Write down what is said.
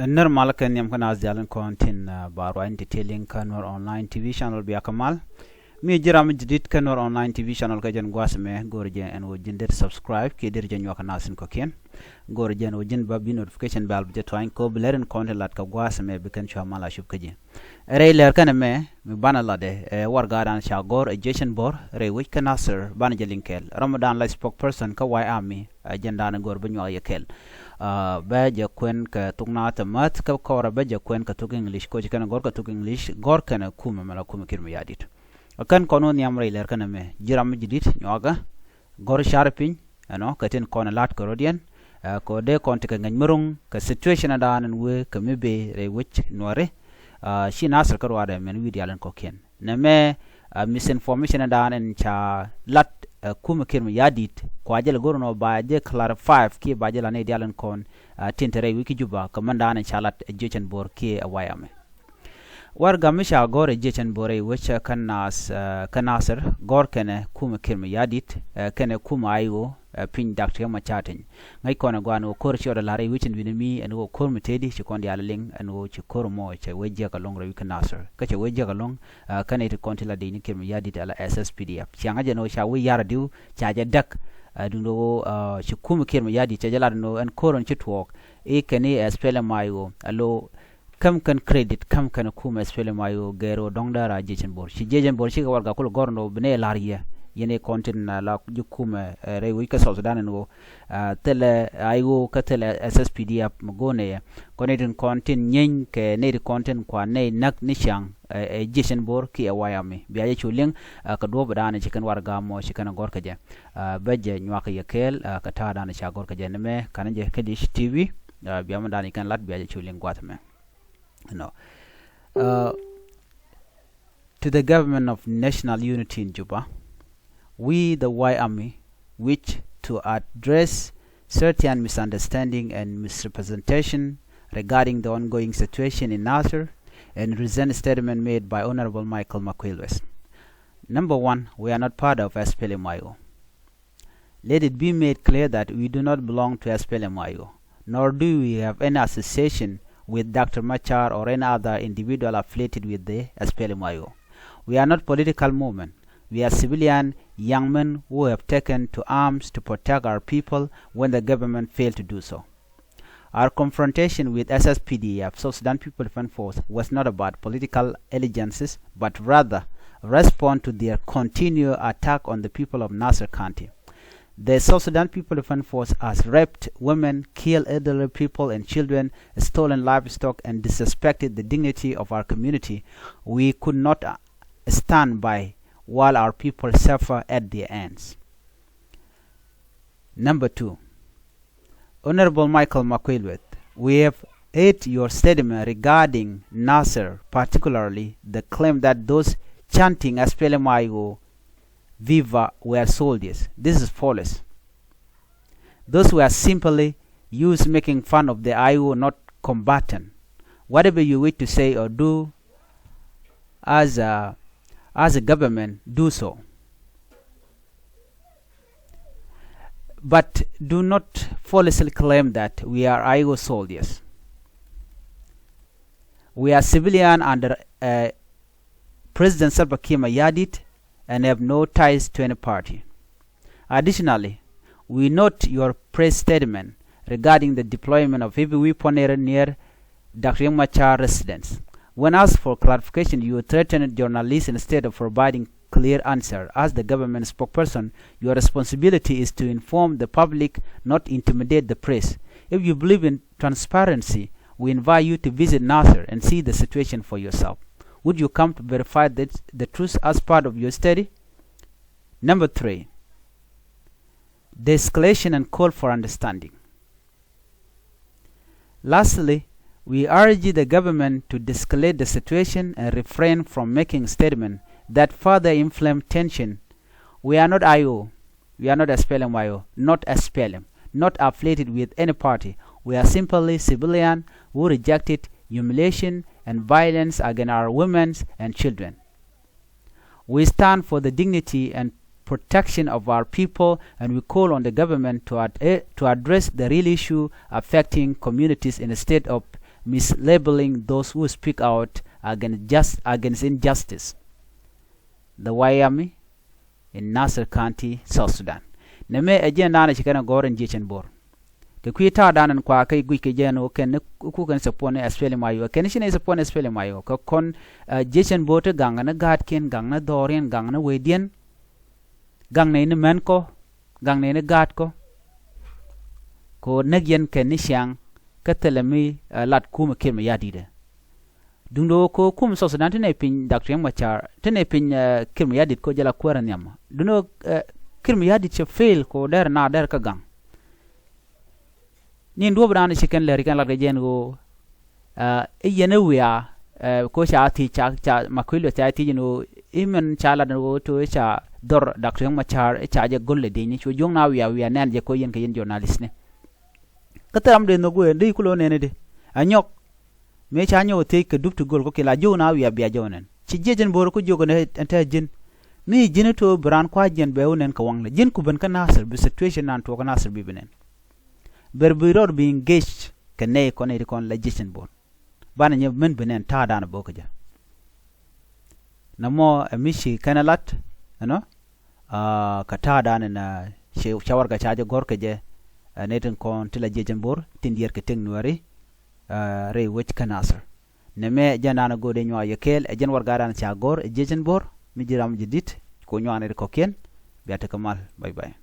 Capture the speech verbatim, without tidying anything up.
Nir mal kɛ nhiam kä naath dial in kɔn tin ba ruac in ti tiɛliŋ kä Nuer Online T V channel bia kä mal. Mi ji̱ ram mi ji̱ dit kä Nuer Online T V channel kä jɛn gua̱a̱th mɛ go̱o̱r jɛ ɛn ɣöö ji̱n der subscribe kiɛ der jɛ nyuak kä naath in kɔ̱kiɛn. Go̱o̱r jɛ ɛn ɣöö ji̱n ba bi notification bell bi jɛ tuany kɛ ɣöö bi lɛr in kɔn tin lat kä gua̱a̱th mɛ bi kɛn cua mal a cup kä ji̱. Rɛy lɛr kɛnɛ mɛ mi banɛ latdɛ ɛ warɛgadan ca gɔ̱r ɛ Jiecin Bo̱r rɛy wec kä Nasir banɛ jɛ liŋ kɛɛl. Ram mi dan la spokesperson kä White Army ɛ jɛn dan gɔ̱r bi nyuak yɛ kɛɛl. Bɛ jɛ kuɛn kɛ thok naath ɛ mäth kä kɔrɛ bɛ jɛ kuɛn kɛ thok English koci kɛnɛ gɔ̱r kɛ thok English gɔ̱r kɛnɛ kumɛ mɛ la kumɛ Kiir Mayardit. Ɛ kɛn kɔn wä nhiam rɛy lɛr kɛnɛ mɛ ji̱ ram mi ji̱ dit nyuakä gɔ̱r car piny ɛnɔ kɛ tin kɔn lat kɛ rɔ̱diɛn. Kɛ dee kɔn ti kɛ ŋäc mi ro̱ŋ kɛ situation ɛ daan ɛn wee kɛ mi bee rɛy wec Nuäri. Ci Nasir kä ruaadɛ mɛn wi̱i̱ dial ɛn kɔ̱kiɛn nɛ mɛ. Misinformation ɛ daan ɛn ca lat kumɛ Kiir Mayardit kua jɛ lɛ go̱r ɛnɔ ba jɛ clarify kiɛ ba jɛ la nɛy dial ɛn kɔn tin te rɛy wec kä Juba kɛ mɛn daan ɛn ca lat ɛ Jiecin Bo̱r kiɛ ɛ White Army. Warɛga mi ca gɔ̱r ɛ Jiecin Bo̱r rɛy wec kä Nas kä Nasir gɔ̱r kɛnɛ kumɛ Kiir Mayardit kɛnɛ kumɛ I O piny Doctor Riek Machar Teny. Ŋäc kɔn ɛ gɔaa ɛn ɣöö ko̱r ci ɣɔt ɛ la̱r rɛy wec in wi̱ni mi ɛn ɣöö ko̱r mi tëëdi ci kɔn diaal ɛ liŋ ɛn ɣöö ci ko̱r mɔ cɛ wee jiäk ɛlɔ̱ŋ rɛy wec kä Nasir kä cɛ wee jiäk ɛlɔ̱ŋ. Kä nɛy ti kɔn ti la dec ni Kiir Mayardit ala S S P D F ciaŋä jɛ ɛn ɣöö ca wee ya̱r ɛ diw ca jɛ däk. Duundɛ ɣöö ci kumɛ Kiir Mayardit cɛ jɛ lat ɛn ɣöö ɛn ko̱r ɛn ci tuɔɔk i̱ kɛn i̱ S P L M I O alo. Käm kɛn credit käm kɛn kumɛ S P L M I O gɛr ɣöö dɔ̱ŋ däär a Jiecin Bo̱r ci Jiecin Bo̱r cikɛ warɛga kulɛ gɔ̱r ɛn ɣöö bi nɛy la̱r yɛ. Yɛn i̱ kɔn tin la ji̱ kumɛ rɛy wec kä South Sudan ɛn ɣöö thilɛ I O kä thilɛ S S P D F mi go̱o̱r nɛy ɛ kɔn i̱ tin kɔn tin nyieeny kɛ nɛy ti kɔn tin kua nɛy näk ni ciaŋ ɛ Jiecin Bo̱r kiɛ ɛ White Army bia jɛ cu liŋ. Kɛ duɔ̱ɔ̱p ɛ daanɛ ci kɛn warɛga mɔ ci kɛn ɛ gɔ̱r kɛ jɛ. Bɛ jɛ nyuak kɛ yɛ kɛɛl kɛ ta̱a̱ daanɛ ca gɔ̱r kɛ jɛ nɛ mɛ ka̱n jɛ kä Dish T V. Bia mɛ daanɛ ci kɛn lat bia jɛ cu liŋ gua̱th mɛ. No. Uh, to the government of national unity in Juba, we the White Army wish to address certain misunderstanding and misrepresentation regarding the ongoing situation in Nasir and recent statement made by Honorable Michael Makuei Lueth. Number one, we are not part of S P L M I O. Let it be made clear that we do not belong to S P L M I O, nor do we have any association with Doctor Machar or any other individual affiliated with the S P L M I O. We are not political movement. We are civilian young men who have taken to arms to protect our people when the government failed to do so. Our confrontation with S S P D F, South Sudan People Defense Force, was not about political allegiances, but rather respond to their continual attack on the people of Nasir County. The South Sudan People Defense Force has raped women, killed elderly people and children, stolen livestock, and disrespected the dignity of our community. We could not, uh, stand by while our people suffer at their hands. Number two, Honorable Michael Makuei Lueth, we have heard your statement regarding Nasir, particularly the claim that those chanting S P L M I O Viva were soldiers. This is false. Those were simply used making fun of the I O, not combatant. Whatever you wish to say or do as a, as a government, do so. But do not falsely claim that we are I O soldiers. We are civilian under, uh, President Salva Kiir Mayardit and have no ties to any party. Additionally, we note your press statement regarding the deployment of heavy weaponry near Doctor Riek Machar residence. When asked for clarification, you threatened journalists instead of providing clear answer. As the government spokesperson, your responsibility is to inform the public, not intimidate the press. If you believe in transparency, we invite you to visit Nasir and see the situation for yourself. Would you come to verify the, the truth as part of your study? Number three, de-escalation and call for understanding. Lastly, we urge the government to de-escalate the situation and refrain from making statements that further inflame tension. We are not I O. We are not S P L M I O, not S P L M, not affiliated with any party. We are simply civilian who rejected humiliation and violence against our women and children. We stand for the dignity and protection of our people, and we call on the government to ad-, eh, to address the real issue affecting communities instead of mislabeling those who speak out against, just, against injustice. The White Army in Nasir County, South Sudan. Nɛmɛ ɛ jiɛn da̱a̱n ci kɛn ɛ gɔ̱r ɛn jiecɛn Bor. Kɛ kui̱ ta̱a̱ da̱a̱n ɛn kua kɛ guic kɛ jɛn ɣöö kɛn ku kɛn support ni S P L M I O, kɛn ci ni support ni S P L M I O kɛ kɔn, ɛ, jiecɛn Bor ti gaŋ ni gaatkiɛn, gaŋ ni dhɔriɛn, gaŋ ni wecdiɛn, gaŋ ni ni män kɔ, gaŋ ni ni gaatkɔ. Kɛ ɣöö näk yɛn kɛn ni ciaŋ kä thilɛ mi, ɛ, lat kumɛ Kiir Mayardit ɛ. Duundɛ ɣöö kɛ ɣöö kumɛ South Sudan ti nɛ piny Doctor Riek Machar, ti nɛ piny, ɛ, Kiir Mayardit kɛ ɣöö jɛ la kuäärä nhiam. Duundɛ ɣöö, ɛ, Kiir Mayardit cɛ fail kɛ ɣöö derɛ na derɛ kä gaŋ. Ni duɔ̱ɔ̱p dan ci kɛn lɛr kɛn lat kɛ jɛn ɣöö, ɛ, i̱ yɛn i̱ wiaa, ɛ, kɛ ɣöö ca thiec ca, ca Makuei Lueth ca thiec ɛn ɣöö i̱ min ca lat ɛn ɣöö ti ɣöö ca dhɔr Doctor Riek Machar i̱ ca jɛ go̱l lɛ diecni cu juɔ̱ŋ na wiaa wiaa nɛn jɛ kɛ ɣöö yɛn kɛ yɛn journalist ni. Kä thil ram dee nhök wee dee kulɛ nɛn di a nyɔk. Mëë ca nyɔk thiec kɛ dup ti go̱l kɔ ki la jiök na wiaa bia jɔw nɛn ci jiɛc ɛn Bor ku jiök ɛn te ji̱n. Mi ji̱n ito bi raan kua jiɛn bɛ wä nɛn kɛ waŋ lɛ ji̱n ku ben kä Nasir bi situation nan tuɔɔk kä Nasir bi bi nɛn. Ber bi rɔɔd bi engage kɛ nɛy kɔn nɛy ti kɔn la jiɛc ɛn Bor. Banɛ nyɛ mɛn bi nɛn ta̱a̱ da̱a̱n bä kä jɛ. Nɛmɔ ɛ mi ci kɛn ɛ lat ɛnɔ, aa, kɛ ta̱a̱ da̱a̱n ɛn, aa, ci, ca warɛgak ca jɛ gɔ̱r kɛ jɛ, aa, nɛy tin kɔn ti la jiɛc ɛn Bor tin diɛɛr kɛ tëk Nuääri, aa, rɛy wec kä Nasir. Nɛmɛ ɛ jɛn da̱a̱n ɛ go̱o̱r dee nyuak yɛ kɛɛl, ɛ jɛn warɛgak da̱a̱n ca gɔ̱r ɛ jiɛc ɛn Bor. Mi ji̱ ram jɛ di̱t ku nyuak nɛy ti kɔ̱kiɛn. Bia tekɛ mal. Bye bye.